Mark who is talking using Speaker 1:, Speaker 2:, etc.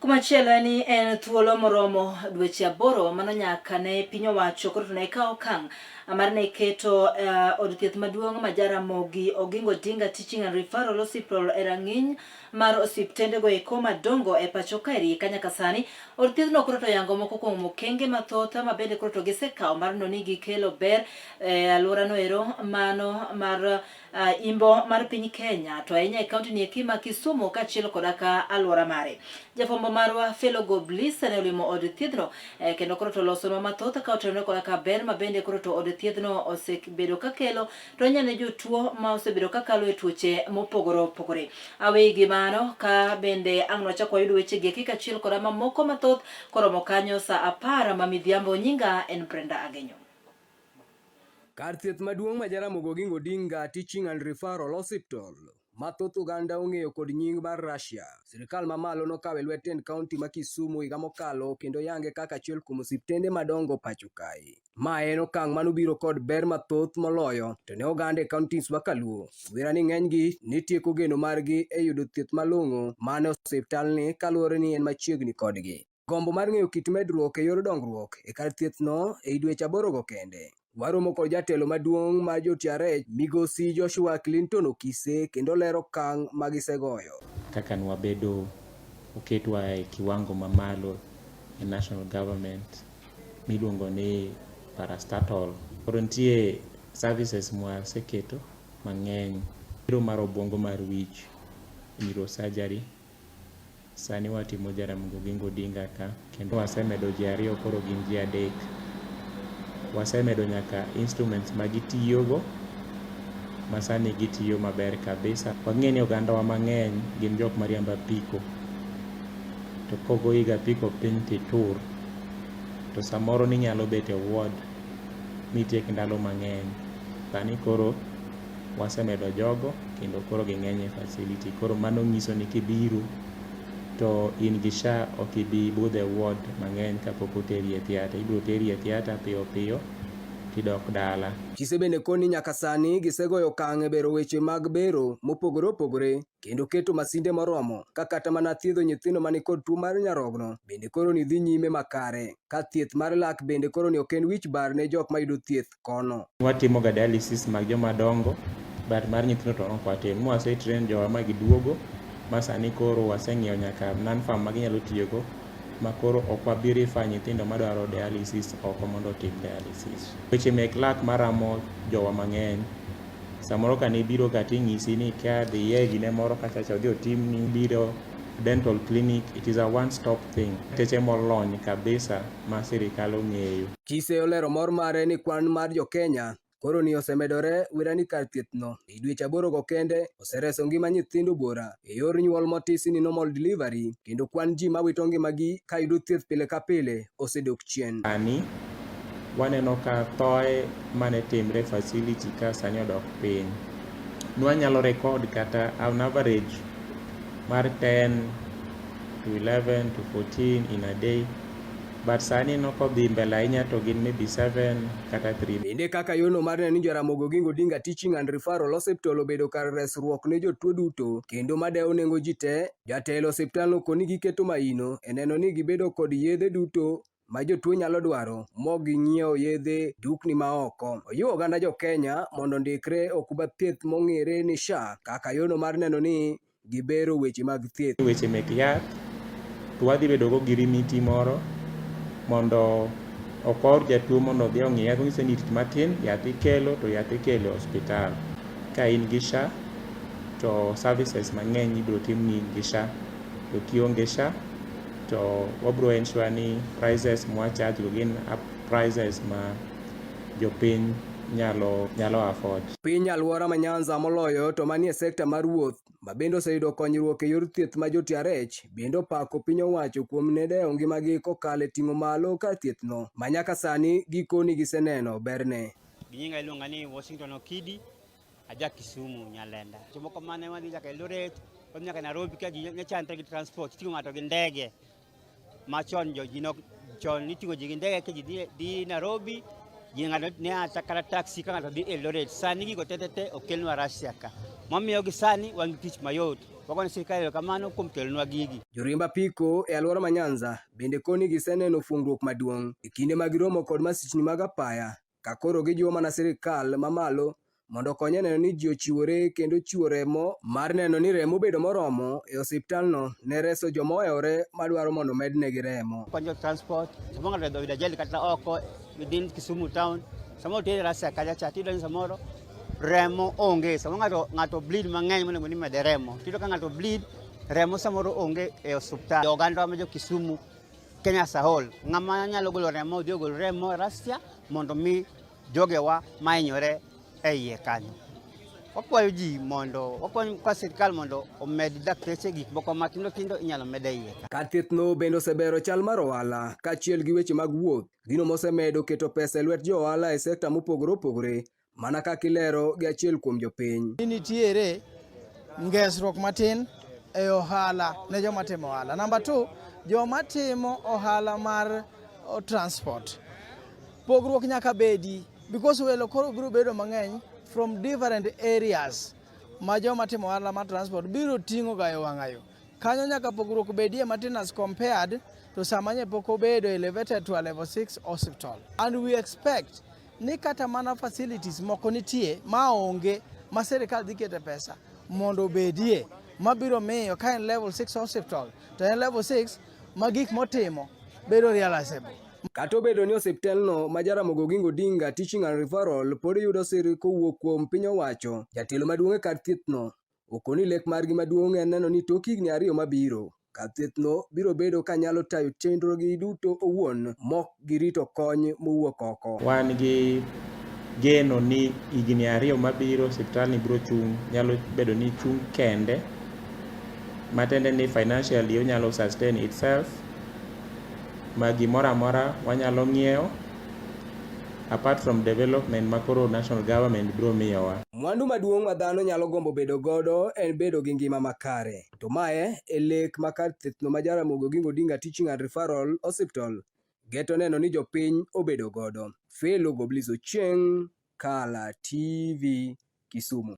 Speaker 1: Kumachielo en ni en thuolo moromo dweche 8 mano nyaka ne piny owacho koro to ne kawo okang' mar ne keto od thieth maduong' ma Jaramogi Oginga Odinga Teaching and Referral Hospital e rang'iny mar osiptendego eko madongo e pacho kaeri ka nyaka sani od thiethno koro to yango moko kuom okenge mathoth ma bende koro to gisekawo mar neno ni gikelo ber e alworano ero mano mar imbo mar piny Kenya to ahinya e kaunti ni eki ma Kisumu kaachiel koda ka alwora mare. Jafwambo marwa Felo Goblis ne olimo od thiethno kendo koro to olosonwa mathoth ka otenore koda ka ber ma bende koro to od thiethno osebedo kakelo to ahinya ne jotuo ma osebedo kakalo e tuoche mopogore opogore. Aweyi gi mano ka bende ang' nwachak wayud weche gi eki kaachiel koda mamoko mathoth koromo kanyo saa 10 ma midhiambo. Nyinga en Brenda Agenyo.
Speaker 2: Kar thieth maduong' ma Jaramogi Oginga Odinga Teaching and Referral Hospital ma thoth oganda ong'eyo kod nying mar Russia. Sirkal mamalo nokawo e lwet tend kaunti ma Kisumu higa mokalo kendo yange kaka achiel kuom osiptende madongo pacho kae. Ma en okang' manobiro kod ber mathoth moloyo to ne oganda e counties ma Kaluo. Wera ni ng'enygi ne tieko geno margi e yudo thieth malong'o mane osiptalni kaluwore ni en machiegni kodgi. Gombo mar ng'eyo kit medruok e yor dongruok e kar thiethno ei dweche 8go kende. Waromo kod jatelo maduong' mar jo-TRH migosi Joshua Clinton Okise kendo lero okang' ma gisegoyo.
Speaker 3: Kaka nwabedo oketwa e kiwango mamalo e national government miluongo ni parastatal. Koro nitie services mwaseketo mang'eny. Bero mar obwongo mar wich, neurosurgery, Sani watimo Jaramogi Oginga Odinga ka kendo wasemedo ji 2 koro gin ji 3. Wasemedo nyaka instruments ma gitiyogo ma sani gitiyo maber kabisa. Wang'e ni ogandawa mang'eny gin jok mariembo apiko to kogoyi gi apiko piny titur to samoro ninyalo bet e ward mitiek ndalo mang'eny. Sani koro wasemedo jogo kendo koro ging'eny e facility. Koro mano nyiso ni kibiro to in gi SHA ok ibi budho e ward mang'eny kapok oteri e theatre. Ibiro teri e theatre piyo piyo tidok dala.
Speaker 2: Chise bende koni nyaka sani gisegoyo okang' e bero weche mag bero mopogore opogore kendo keto masinde moromo ka kata mana thiedho nyithindo manikod tuo mar nyarogno bende koro ni dhi nyime makare ka thieth mar lak bende koro ni ok en wich bar ne jok mayudo thieth kono.
Speaker 3: Watimo ga dialysis mag joma dongo but mar nyithindo to ok watim. Mwase train jowa ma giduogo ma sani koro waseng'iewo nyaka non farm ma ginyalo tiyogo ma koro ok wabi refer nyithindo madwaro dialysis oko mondo otim dialysis. Weche mek lak maramo jowa mang'eny samoro ka nibiro ka ting'isi ni ka dhiye gine moro kacha cha odhi otimni biro dental clinic, it is a one stop thing. Teche molony kabisa ma sirikal ong'eyo.
Speaker 2: Chise olero mor mare ni kwan mar jo-Kenya koro ni osemedore wira ni kar thieth no e dweche 8 go kende osereso ngima nyithindo buora e yor nyuol motisi ni normal delivery kendo kwan ji mawito ngimagi ka yudo thieth pile ka pile osedok chien.
Speaker 3: Sani waneno ka thoe mane timre facility ka sani odok piny. Nwanyalo record kata on average mar 10 to 11 to 14 in a day but sani no kodhi mbele ahinya to gin maybe 7 kata 3.
Speaker 2: Bende kaka yono mar neno ni Jaramogi Oginga Odinga Teaching and Referral Hospital obedo kar resruok ne jotuo duto kendo madewo nengo ji te, jatelo osiptalno koni giketo maino e neno ni gibedo kod yedhe duto ma jotuo nyalo dwaro mok ging'iewo yedhe dukni ma oko. Ojiwo oganda jo Kenya mondo ondikre okuba thieth mong'ere ni SHA kaka yono mar neno ni gibero weche mag thieth.
Speaker 3: Weche mek yath to wadhi bedo go girimiti moro mondo ok waor jatuo mondo odhi ong'i yath onyiso ni tich matin yath ikelo to yath ikelo e osiptal. Ka in gi SHA to services mang'eny ibiro timni gi SHA to kionge SHA to wabiro ensure ni prices mwa charge go gin prices ma jopiny nyalo afford.
Speaker 2: Piny alwora ma Nyanza moloyo to manie sekta mar wuoth ma bende oseyudo konyruok e yor thieth ma jo-TRH bende opako piny owacho kuom ne dewo ngimagi kokalo e ting'o malo kar thiethno ma nyaka sani gikoni giseneno berne.
Speaker 4: Ginyinga iluonga ni Washington Okidi, aja Kisumu Nyalenda. Jomoko mane wadhi nyaka Eldoret, wadhi nyaka Nairobi ka ji ne chandre gi transport, iting'o ng'ato gi ndege. Machon jo ji nok chon niting'o ji gi ndege ka ji dhi Nairobi, ji ng'ato ne a kata taxi ka ng'ato dhi Eldoret. Sani gigo te te te okelnwa Russia ka. Mamiyogi sani wan gi tich mayot. Wagone sirkal erokamano kuom kelonwa gigi.
Speaker 2: Joriemb apiko e alwora ma Nyanza bende koni giseneno fuongruok maduong' e kinde ma giromo kod masichni mag apaya ka koro gijiwo mana sirkal mamalo mondo okony e neno ni ji ochiwore kendo chiwo remo mar neno ni remo obedo moromo e osiptalno ne reso joma ohewore madwaro mondo omednegi remo.
Speaker 4: Konyo transport, samoro ng'ato oyudo ajali kata oko within Kisumu town, samoro otere Russia kacha cha, tiyudo ni samoro remo onge, samoro ng'ato ng'ato bleed mang'eny monego ni imede remo. Tiyudo ka ng'ato bleed, remo samoro onge e osiptal. Oganda ma jo Kisumu, Kenya as a whole, ng'ama nyalo golo remo odhi ogol remo e Russia mondo mi jogewa mahinyore e iye kanyo. Wakwayo ji mondo wakwayo kwa sirkal mondo omed dakteche gik moko matindo tindo inyalo med e iye ka.
Speaker 2: Kar thiethno bende osebero chal mar ohala kaachiel gi weche mag wuoth, gino mosemedo keto pesa e lwet jo ohala e sekta mopogore opogore mana kaka ilero gi achiel kuom jopiny.
Speaker 5: Nitiere ngesruok matin e ohala ne joma timo ohala. Namba 2, joma timo ohala mar transport. Pogruok nyaka bedi because welo koro biro bedo mang'eny from different areas ma joma timo ohala mar transport biro ting'o ga e wang'ayo. Kanyo nyaka pogruok bedie matin as compared to sama nye pok obedo elevated to a level 6 hospital. And we expect ni kata mana facilities moko nitie ma onge ma sirikal dhi kete pesa mondo obedie mabiro miyo ka en level 6 hospital to en level 6 ma gik motimo bedo realizable.
Speaker 2: Kata obedo ni osiptalno ma Jaramogi Oginga Odinga Teaching and Referral pod yudo sir kowuok kuom piny owacho, jatelo maduong' e kar thiethno okoni lek margi maduong' en neno ni tok higni ariyo mabiro, kar thiethno biro bedo ka nyalo tayo chenrogi duto owuon mok girito kony mowuok oko.
Speaker 3: Wan gi geno ni higni ariyo mabiro osiptalni biro chung', nyalo bedo ni chung' kende, matiende ni financially onyalo sustain itself, ma gimoro amora wanyalo ng'iewo apart from development ma koro national government biro miyowa.
Speaker 2: Mwandu maduong' ma dhano nyalo gombo bedo godo en bedo gi ngima makare. To mae e lek ma kar thiethno ma Jaramogi Oginga Odinga Teaching and Referral Hospital geto neno ni jopiny obedo godo. Fellow Goblis Ochieng, Kala TV, Kisumu.